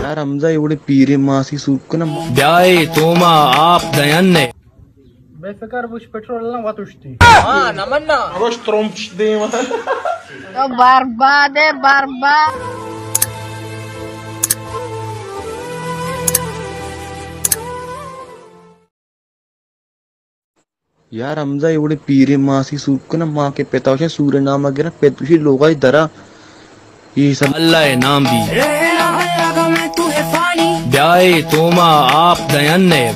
یار حمزہ، اے وڑیں پیریں ماسی سوپ کناں۔ بیائے توما آپ دئین ئے۔ بے فکر بوش، پٹرول نہ وت اشتی۔ ہاں، نہ مننا۔ مگوش ترمپش دیم۔ تو برباد ئے، برباد۔ یار حمزہ، اے وڑیں پیریں ماسی سوپ کناں، ماں کہ پتا وشیں سور نامہ گراں، پت وشی لوگا درا۔ اے سب اللہ ءِ نام بی۔ بیائے توما آپ دئین ئے۔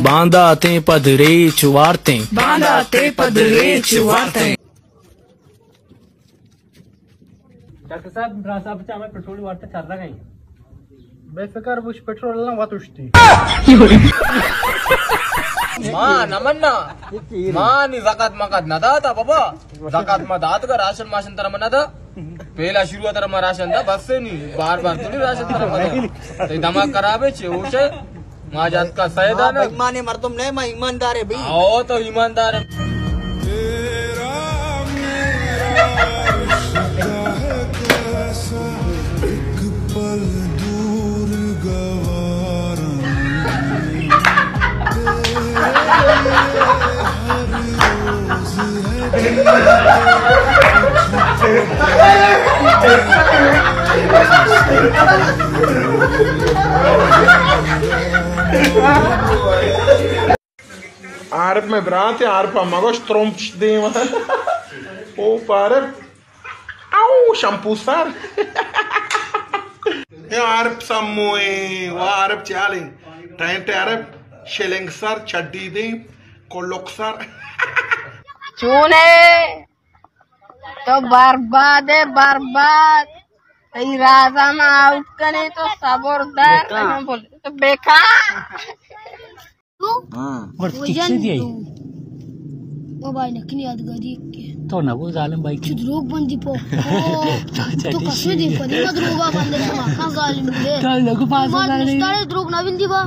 بانداتیں پد ریچ وارتیں۔ بانداتیں پد ریچ وارتیں۔ ڈاکٹر صاحب، عمران صاحب چا ہمیں پٹرول وارتا چر رہا گئی۔ بے فکر بوش، پٹرول نہ وت اشتی۔ ما نہ مننا۔ ما نی زکات مکات نہ داتا بابا۔ زکات ما دات کا، راشن ماشن تر ما نہ دا۔ پہلا شروع تر ما راشن دا، بس سے نہیں۔ بار بار تھوڑی راشن تر ما دا۔ تے دماغ خراب ہے، چے ہوش ہے؟ ما جات کا سیدا نا۔ بے ایمان مردم نہ، ما ایماندار ہے بھائی۔ او تو ایماندار ہے۔ عارف مئے برات ایں، عارف ءَ مگوش ترمپش دیم۔ او عارف، او شمپو سر۔ اے عارف سمو ایں، واہ عارف چے حال ایں؟ ٹینٹ عارف، شلنگ سر، چڈی دیم، کلک سر۔ چون ئے؟ تو برباد ئے، برباد۔ تئی رازا ما آؤٹ کنے، تو صبر دار۔ بیکار۔ تو ہاں۔ گڑا وجن تکسے دیائی۔ تو موبائل نکنی یادگاری کے۔ تو نہ وہ ظالم بھائی چو کی۔ دروگ بندی پو۔ تو تو چٹی کسے شی۔ دے پدی ما دروگا بندے، ما کان ظالم دے۔ تو لوگ پاس ما ظالم۔ نشتارے دروگ نہ بندی با۔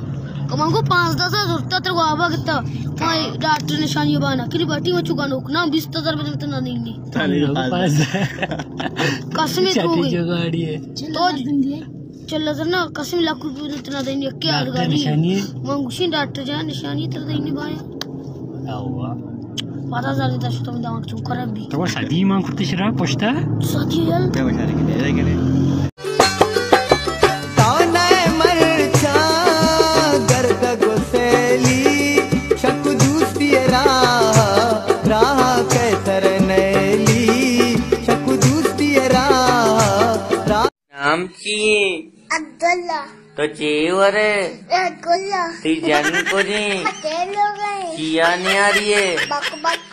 کمانگو پانزدہ ہزار زرتا تر وابا گتا۔ ما ڈاکٹر نشانی بانا۔ کری باٹی ما چوکا نوک نا بیست ہزار بدن تنا دینی۔ تو لوگ پاس۔ قسم چٹی دروگ۔ جگاڑی ہے۔ تو چل ہزار نا قسم لاکھ روپے دے تنا دینی، کیا ڈاکٹر یادگاری؟ نشانی ہے؟ من گوشیں ڈاکٹر جان نشانی تر دینی بایا۔ اوہ۔ پدا زر دے شتم دماغ چون خراب بی۔ تو سدی من کرتے شرا پشتا؟ سدی یل۔ کیا بچارے کے دے گئے؟ تانا مرچا گرد گسیلی، شک دوستی راہ، راہ کیسر نیلی، شک دوستی راہ، راہ۔ نام چی ایں؟ عبداللہ۔ تو چے ورے؟ رسگلہ۔ تی جن کجیں؟ اکیلو گئے۔ چیا نیاری ئے؟ بک بک